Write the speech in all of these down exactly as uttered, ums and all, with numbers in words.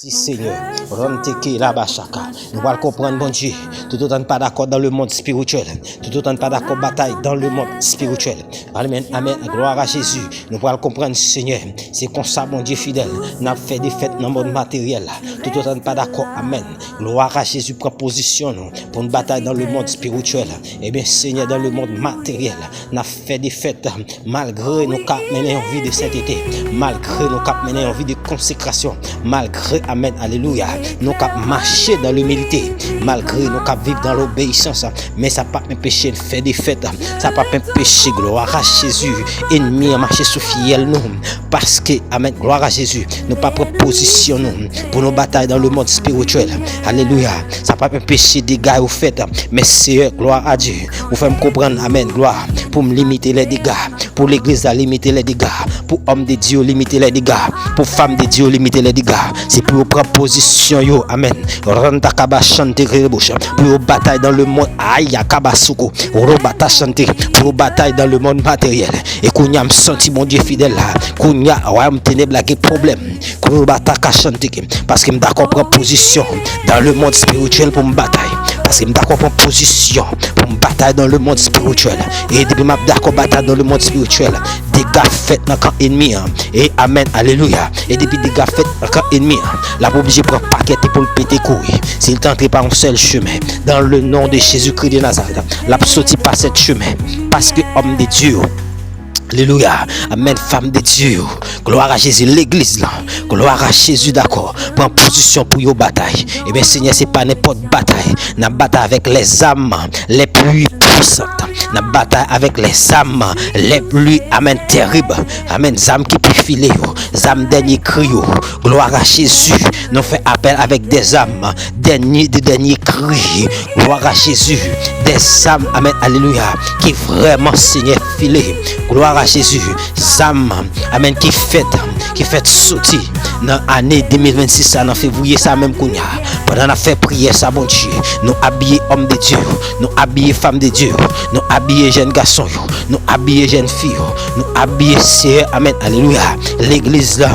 Di Senyè, rante ke la bachaka. Nou pral konprann Bondye. Toutotan n pa dakò dan le mond espirityèl. Toutotan n pa dakò batay dan le mond espirityèl. Amèn, amèn. Glwa a Jezi. Nou pral konprann Senyè. Se konsa Bondye fidèl. N ap fè defèt nan mond materyèl la. Toutotan n pa dakò. Amèn. Glwa a Jezi, pran pozisyon nou. Pou n batay dan le mond espirityèl. Ebyen, Senyè, dan le mond materyèl, n ap fè defèt. Malgre nou ka ap mennen yon vi de sentete, malgre nou ka ap mennen yon vi de konsekrasyon, malgre, amèn, alelouya, nou ka ap mache dan limilite, malgre nou ka ap viv dan lobeyisans, men sa p ap anpeche n fè defèt, sa p ap anpeche, glwa a Jezi, ènmi an mache sou fyèl nou, paske, amèn, glwa a Jezi, nou pa pran pozisyon nou pou nou batay dan le mond espirityèl, alelouya, sa p ap anpeche dega yo fèt, men Seyè, glwa a Dye, ou fè m konprann, amèn, glwa, pou m limite lè dega, pou legliz la limite lè dega, pou òm de Dye yo limite lè dega, pou fanm de Dye yo limite lè dega. Se pou yo pran pozisyon yo, amèn. Ranta kaba chante kerebosha, pou yo batay dan le mond, aya kaba soko, robata chante, pou yo batay dan le mond materyèl. E kounye a m santi Bondye fidèl la, kounye a wayòm tenèb la gen pwoblèm. Globata ka chante ke, paske m dakò pran pozisyon dan le mond espirityèl pou m batay. Paske m dakò pran pozisyon pou m batay dan le mond espirityèl. E depi m ap dakò batay dan le mond espirityèl, dega fèt nan kan ènmi an. E amèn, alelouya. E depi dega fèt nan kan ènmi an, l ap oblije pran pakèt li pou l pete kouri. Si l te antre pa yon sèl chemen, dan le non de Jezikri de Nazarèt, l ap soti pa sèt chemen. Paske òm de Dye yo, alelouya. Amèn. Fanm de Dye yo. Glwa a Jezi. Legliz lan. Glwa a Jezi, dakò. Pran pozisyon pou yo batay. Ebyen, Senyè, se pa nenpòt batay. N ap batay avèk lèzam lè pli pwisan. N ap batay avèk lèzam lè pli, amèn, tèrib. Amèn. Zam ki pi file yo. Zam dènye kri yo. Glwa a Jezi. Nou fè apèl avèk dèzam dènye, de dènye kri. Glwa a Jezi. Dèzam, amèn, alelouya, ki vrèman, Senyè, file. Glwa a Jezi. Zam, amèn, ki fèt, ki fèt soti nan ane de mil vennsis sa, nan fevriye sa menm kounye a. Pandan n ap fè priyè sa, Bondye, nou abiye òm de Dye yo, nou abiye fanm de Dye yo, nou abiye jèn gason yo, nou abiye jèn fi yo, nou abiye, Seyè, amèn, alelouya, legliz la,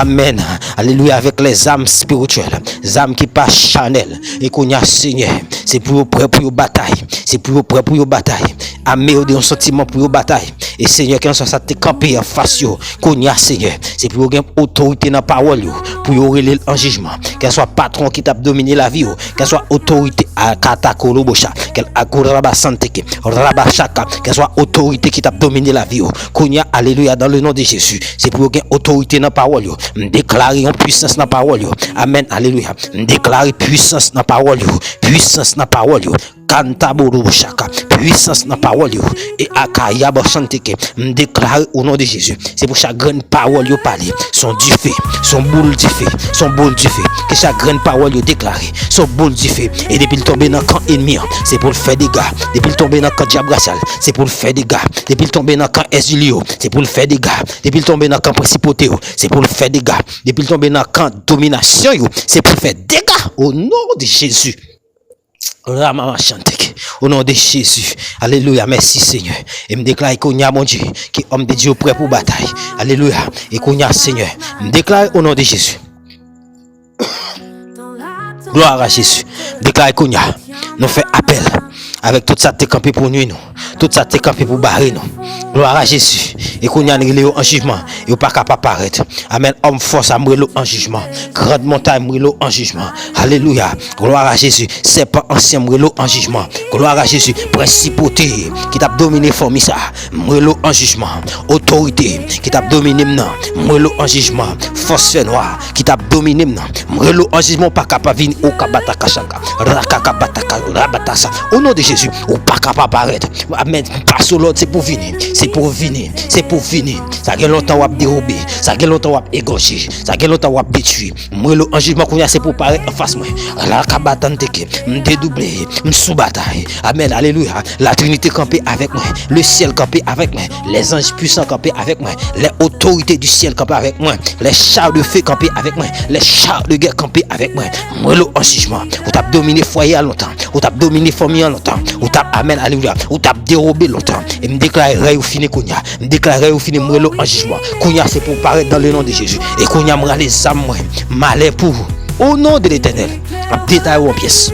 amèn, alelouya, avèk lèzam espirityèl, zam ki pa chanèl. E kounye a, Senyè, se pou yo prè pou yo batay. Se pou yo prè pou yo batay. Ame yo de yon santiman pou yo batay. E Senyè, kèlkanswa sa te kanpe anfas yo, kounye a, Senyè, se pou yo gen otorite nan pawòl yo, pou yo rele l an jijman. Kèlkanswa patwon ki t ap domine lavi yo, kèlkanswa otorite a katakolobocha, kèl akorabasanteke, rabachaka, kèlkanswa otorite ki t ap domine lavi yo, kounye a, alelouya, dan le non de Jezi, se pou yo gen otorite nan pawòl yo. M deklare yon pwisans nan pawòl yo. Amèn, alelouya. M deklare pwisans nan pawòl yo. Pwisans nan pawòl yo. Kantaborobochaka. Pwisans nan pawòl yo. E akayabachanteke. M deklare o non de Jezi. Se pou chak grenn pawòl yo pale. Se yon dife. Se yon boul dife. Se yon boul dife. Ke chak grenn pawòl yo deklare. Se yon boul dife. E depi l tonbe nan kan ènmi an, se pou l fè dega. Depi l tonbe nan kan dyab rasyal, se pou l fè dega. Depi l tonbe nan kan èzili yo, se pou l fè dega. Depi l tonbe nan kan prensipalite yo, se pou l fè dega. Depi l tonbe nan kan dominasyon yo, se pou l fè dega. O non de Jezi. Ramamachanteke. O non de Jezi. Alelouya. Mèsi, Senyè. E m deklare kounye a, Bondye, ke òm de Dye yo prè pou batay. Alelouya. E kounye a, Senyè, m deklare o non de Jezi. Glwa a Jezi. M deklare kounye a, nou fè apèl avèk tout sa k te kanpe pou nwi nou, tout sa k te kanpe pou bare nou. Glwa a Jezi. E kounye a, n rele yo an jijman. Yo pa kapab parèt. Amèn. Òm fò sa, m rele w an jijman. Grand montay, m rele w an jijman. Alelouya. Glwa a Jezi. Sèpan ansyen, m rele w an jijman. Glwa a Jezi. Prensipalite ki t ap domine fanmi sa, m rele w an jijman. Otorite ki t ap domine m nan, m rele w an jijman. Fòs fènwa ki t ap domine m nan, m rele w an jijman. Ou pa kapab vini. Okabata kachaka, rakakabata ka-, rabata sa. O non de Jezi, ou pa kapab parèt. Amèn. M pase w lòd, se pou w vini. Se pou w vini. Se pou w vini. Sa gen lontan w ap dewobe. Sa gen lontan w ap egòje. Sa gen lontan w ap detwi. M rele w an jijman kounye a, se pou w parèt anfas mwen. Rakabatan teke. M dedouble. M sou batay. Amèn. Alelouya. La Trinite kanpe avèk mwen. Le syèl kanpe avèk mwen. Lèzanj pwisan kanpe avèk mwen. Lè otorite di syèl kanpe avèk mwen. Lè cha de fe kanpe avèk mwen. Lè cha de gè kanpe avèk mwen. M rele w an jijman. Ou t ap domine fwaye a lontan. Ou t ap domine fanmi an lontan. Ou t ap, amèn, alelouya, ou t ap dewobe lontan. E m deklare rèy ou fini kounye a. M deklare rèy ou fini, m rele w an jijman. Kounye a, se pou w parèt dan le non de Jezi. E kounye a, m rale zam mwen. Malè pou ou. O non de Letènèl, m ap detay ou an pyès.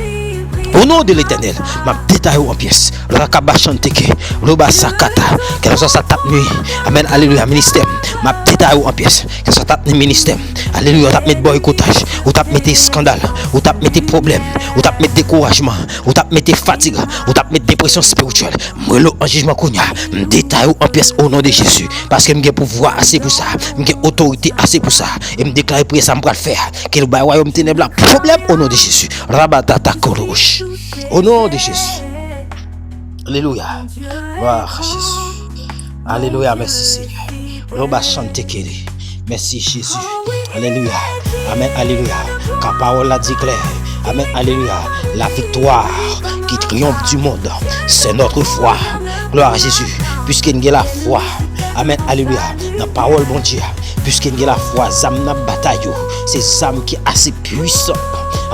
O non de Letènèl, m ap detay ou an pyès. Rakaba chanteke, loba sakata, kèlkeswa sa t ap nwi. Amèn, alelouya, ministè m, m ap detay ou an pyès. Kèlkeswa t ap nwi ministè m, alelouya, ou t ap met bòykotaj, ou t ap mete eskandal, ou t ap mete pwoblèm, ou t ap met dekourajman, ou t ap mete fatig, ou t ap met depresyon espirityèl. M rele w an jijman kounye a, m detay ou an pyès o non de Jezi. Paske m gen pouvwa ase pou sa, m gen otorite ase pou sa. E m deklare priyè sa m pral fè a, ke l bay wayòm tenèb la pwoblèm o non de Jezi. Rabatata koloch. O non de Jezi. Alelouya. Glwa a Jezi. Alelouya, mèsi Senyè. Loba chante kele. Mèsi Jezi. Alelouya. Amèn, alelouya. Ka pawòl la di klè. Amèn, alelouya. La victoire qui triomphe du monde, c'est notre foi. Glwa a Jezi. Piske n gen lafwa. Amèn, alelouya. Nan pawòl Bondye a. Piske n gen lafwa, zam n ap batay yo, se zam ki ase pwisan.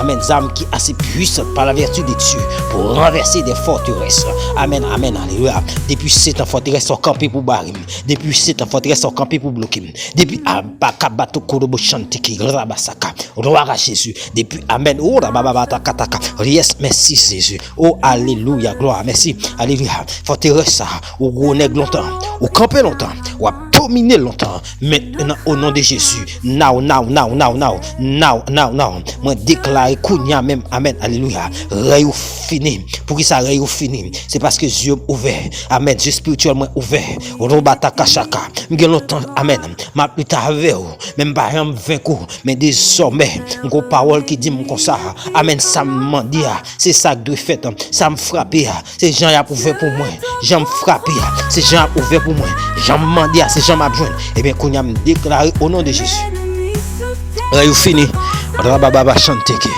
Amèn. Zam ki ase pwisan pa la vèti de Dye pou ranvèse de fòterès. Amèn, amèn, alelouya. Depi setan fòterès sa kanpe pou bare m. Depi setan fòterès sa kanpe pou bloke m. Depi abakabato kolobo chante ki rabasaka. Glwa a Jezi. Depi amèn. O rabababa takataka. Yes, mèsi Jezi. O alelouya. Glwa. Mèsi. Alelouya. Fòterès sa. Ou gwo nèg lontan. Ou kanpe lontan. W ap domine lontan. Mentnan, o non de Jezi, now, now, now, now, now, now, now, now, mwen deklare kounye a menm, amèn, alelouya, rèy ou fini. Poukisa rèy ou fini? Se paske zye m ouvè, amèn, zye espirityèl mwen ouvè. Roba takachaka. M gen lontan, amèn, m ap lite avè w, men m pa janm venk ou. Men dezòmè, m gon pawòl ki di m konsa, amèn, sa m mande a, se sa k dwe fèt. Sa m frape a, se jan y ap ouvè pou mwen. Jan m frape a, se jan y ap ouvè pou mwen. Jan m mande a, se jan m ap jwenn. Ebyen, kounye a, m deklare o non de Jezi. Rèy ou fini. Rabababa chanteke.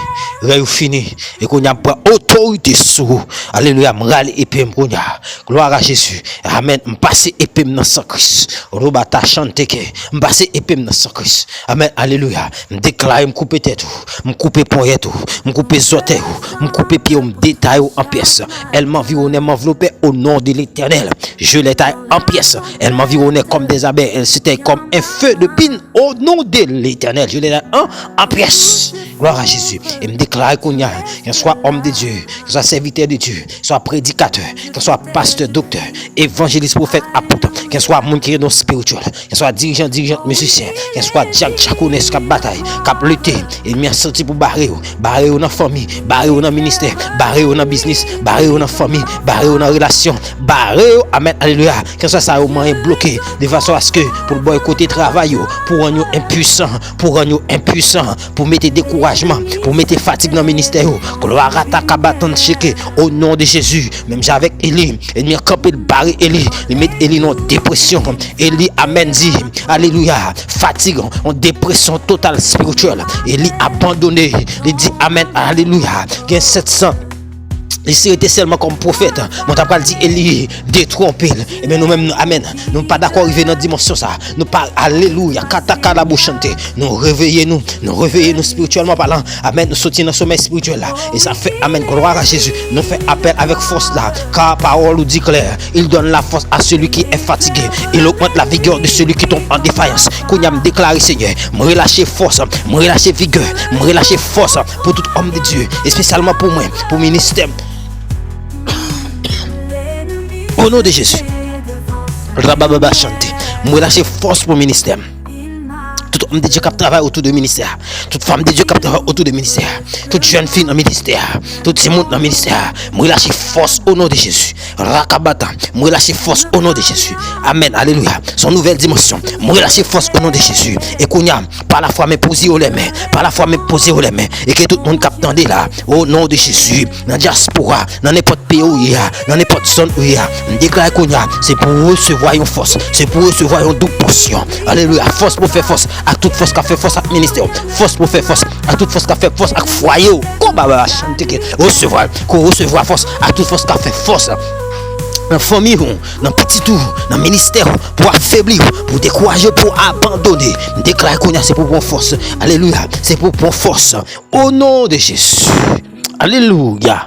Rèy ou fini. E kounye a, m pran otorite sou ou. Alelouya, m rale epe m kounye a. Glwa a Jezi. Amèn. M pase epe m nan san Kris. Robata chanteke. M pase epe m nan san Kris. Amèn. Alelouya. M deklare m koupe tèt ou. M koupe ponyèt ou. M koupe zòtèy ou. M koupe pye ou. M detay ou an pyès. Elles m'environnaient, m'enveloppaient au nom de l'Éternel. Je les taille en pièces. Elles m'environnaient comme des abets. Elles s'éteignent comme un feu de pine au nom de l'Éternel. Je les taille en, en pièces. Glwa a Jezi. E m deklare kounye a, kèlkeswa òm de Dye, kèlkeswa sèvitè de Dye, swa predikatè, kèlkeswa pastè, doktè, evanjelis, pwofèt, apot, kèlkeswa moun ki gen don espirityèl, kèlkeswa dirijan, dirijant, mizisyen, kèlkeswa dyak, dyakonès k ap batay, k ap lite, ènmi an santi pou bare yo, bare yo nan fanmi, bare yo nan ministè, bare yo nan biznis, bare yo nan fanmi, bare yo nan relasyon, bare yo, amèn, alelouya, kèlkeswa sa yo manyen bloke, de fason aske pou l bòykote travay yo, pou rann yo enpwisan, pou rann yo enpwisan, pou mete dekourajman, pou mete fatig nan ministè yo. Glwa a ta ka batan cheke, o non de Jezi. Menm jan avèk Eli, ènmi an kanpe l bare Eli, li met Eli nan depresyon. Eli, amèn, di, alelouya, fatig, yon depresyon total espirityèl. Eli abandone, li di, amèn, alelouya. Gen sèt san Li si rete sèlman kòm pwofèt, mwen ta pral di Eli detwonpe l. Ebyen, nou menm, nou, amèn. Nou pa dakò rive nan dimansyon sa. Nou pa, alelouya, katakala bouchante. Nou reveye nou, nou reveye nou espirityèlman palan. Amèn. Nou soti nan somèy espirityèl la. E sa fè, amèn, glwa a Jezi. Nou fè apèl avèk fòs la. Kar pawòl ou di klè, il donne la force à celui qui est fatigué. Il augmente la vigueur de celui qui tombe en défaillance. Kounye a, m deklare, Senyè, m relache fòs, m relache vigè, m relache fòs pou tout òm de Dye, espesyalman pou mwen, pou ministè m. O non de Jezi. Rabababa chante. M relache fòs pou ministè m. Tout òm de Dye k ap travay otou de ministè a. Tout fanm de Dye k ap travay otou de ministè a. Tout jèn fi nan ministè a. Tout timoun nan ministè a. M relache fòs o non de Jezi. Rakabata. M relache fòs o non de Jezi. Amèn. Alelouya. Se yon nouvèl dimansyon. M relache fòs o non de Jezi. E kounye a, pa lafwa, men poze yo lèmen. Pa lafwa, men poze yo lèmen. E ke tout moun k ap tande la, o non de Jezi, nan dyaspora, nan nenpòt peyi ou ye a, nan nenpòt zòn ou ye a, m deklare kounye a, se pou w resevwa yon fòs, se pou w resevwa yon doub pòsyon. Alelouya. Fòs pou fè fòs ak tout fòs k ap fè fòs ak ministè w. Fòs pou fè fòs ak tout fòs k ap fè fòs ak fwaye w. Ko baba chante ke resevwa, ko resevwa fòs ak tout fòs k ap fè fòs nan fanmi w, nan pitit ou, nan ministè w, pou afebli w, pou dekouraje w, pou abandone. M deklare kounye a, se pou pran fòs. Alelouya. Se pou pran fòs. O non de Jezi. Alelouya.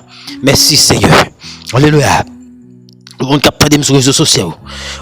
Mèsi, Senyè. Alelouya. Tout moun k ap tande m sou rezo sosyal,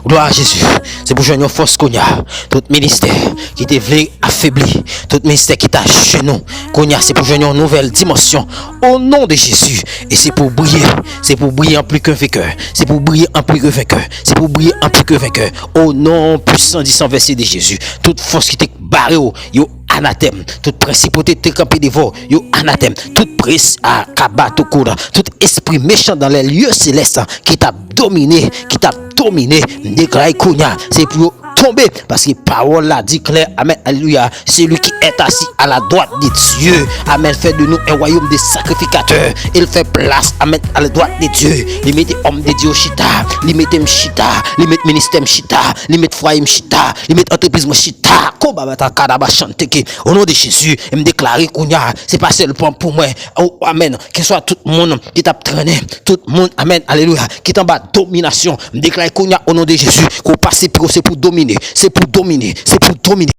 glwa a Jezi, se pou jwenn yon fòs kounye a. Tout ministè ki te vle afebli, tout ministè ki t ajenou, kounye a se pou jwenn yon nouvèl dimansyon. O non de Jezi, e se pou briye, se pou briye an pli ke venkè, se pou briye an pli ke venkè, se pou briye an pli ke venkè. O non pwisan di san vèse de Jezi, tout fòs ki te bare w, yo anatèm. Tout prensipalite te kanpe devan w, yo anatèm. Tout prens a kaba tokoda, tout espri mechan dan lè lye selès ki t ap domine, ki t ap domine, m deklare kounye a, se pou yo tonbe, paske pawòl la di klè, amèn, alelouya, celui qui est assis à la droite de Dieu, amèn, fait de nous un royaume de sacrificateurs, il fait place, amèn, à la droite de Dieu, li mete òm de Dye yo chita, li mete m chita, li met ministè m chita, li met fwaye m chita, li met antrepriz mwen chita, koba bata kadaba chante ke, o non de Jezi, m deklare kounye a, se pa sèlman pou mwen, o, amèn, keswa tout moun ki t ap trennen, tout moun, amèn, alelouya, ki t anba dominasyon, m deklare kounye a, o non de Jezi, ke w pase pi wo, se pou domine, se pou domine, se pou domine.